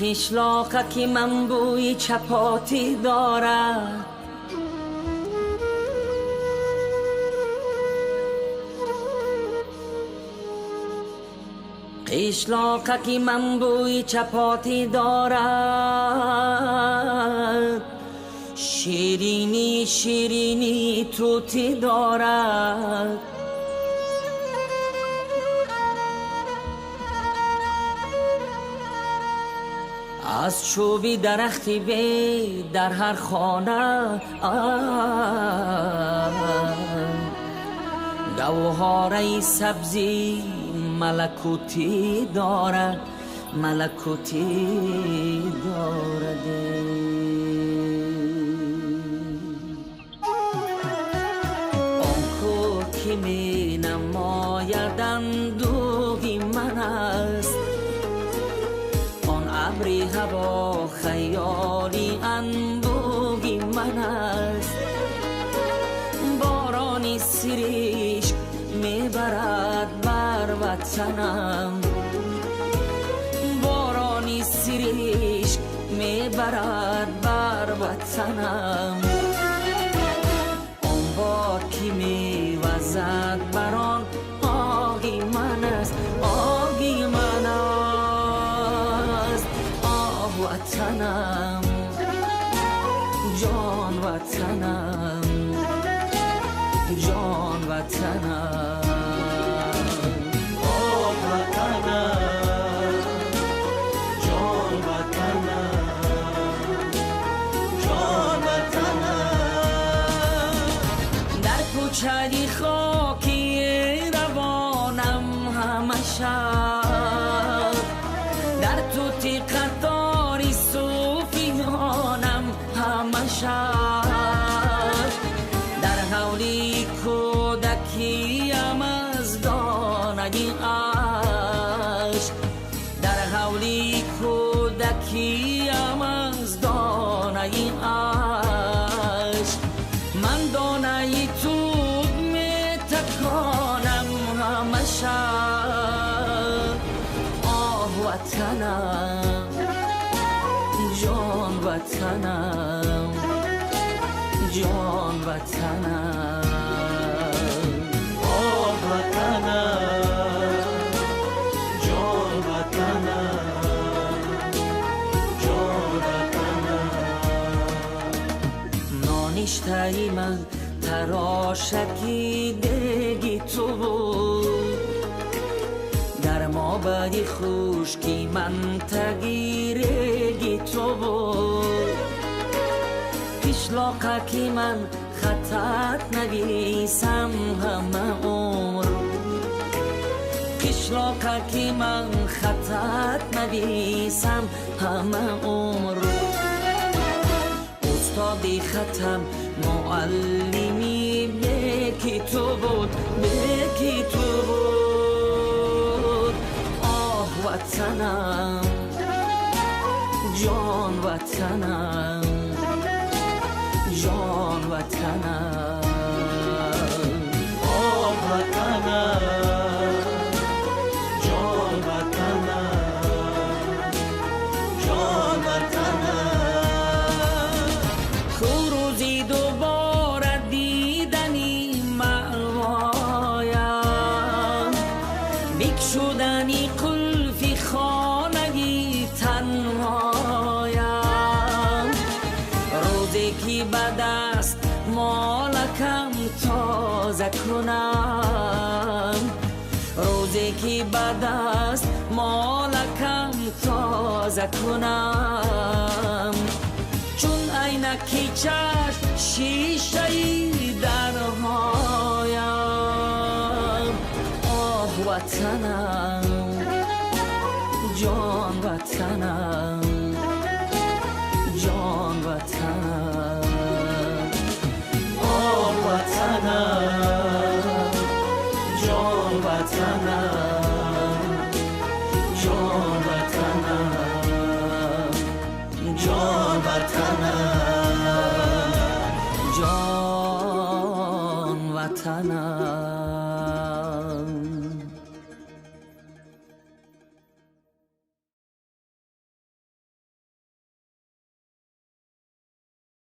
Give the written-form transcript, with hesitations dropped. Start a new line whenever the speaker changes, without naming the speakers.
Қишлоқа ки ман бӯи чапотӣ дорад, қишлоқа ки ман бӯи чапотӣ дорад, ширинӣ ширинӣ тутӣ дорад. Аз чӯби дарахти бед дар ҳар хона гавҳораи сабзи малакутӣ дорад, малакутӣ дорад. Он кӯҳ ки менамояд андӯҳи ман аст, он абри ҳаво хаёли анбӯҳи ман аст. Борони сиришк мебарад бар ватанам, борони сиришк мебарад бар ватанам. Он бод ки мевазад бар он оҳи ман аст, оҳи ман аст. Оҳ ватанам, ҷон ватанам, ҷон ватанам.
Оҳ ватанам, ҷон ватанам, ҷон ватанам.
Дар кӯчаи хоки равонам ҳама шаб, дар тути қатори сӯфиёнам ҳама шаб, дар ҳавлии кӯдакиям аз донаи ашк, дар ҳавлии кӯдакиям аз донаи ашк, ман донаи тут метаконам ҳама шаб. Оҳ ватанам, ҷон ватанам, ҷон ватанам.
Оҳ ватанам, ҷон ватанам, ҷон ватанам.
Ноништаи ман тарошаки деги ту буд, дар мобади хушки ман таги реги ту буд. Қишлоқа ки ман хаттат нависам ҳама умр, қишлоқа ки ман хаттат нависам ҳама умр, устоди хатам муаллими беки ту буд, беки ту буд. Оҳ ватанам, ҷон ватанам, ҷон ватанам.
Оҳ ватанам, ҷон ватанам, ҷон ватанам.
Рӯзи дубора дидани маъвоям, бикшудани қулфи хонаи танҳоям, рӯзе ки ба даст молакам тоза кунам, рӯзе ки ба даст молакам тоза кунам, чун айнаки чашм шишаи дарҳоям. Оҳ ватанам, ҷон ватанам, ҷон ватанам.
Оҳ ватанам, ҷон ватанам, ҷон ватанам, ҷон ватанам.
Ҷон ватанам.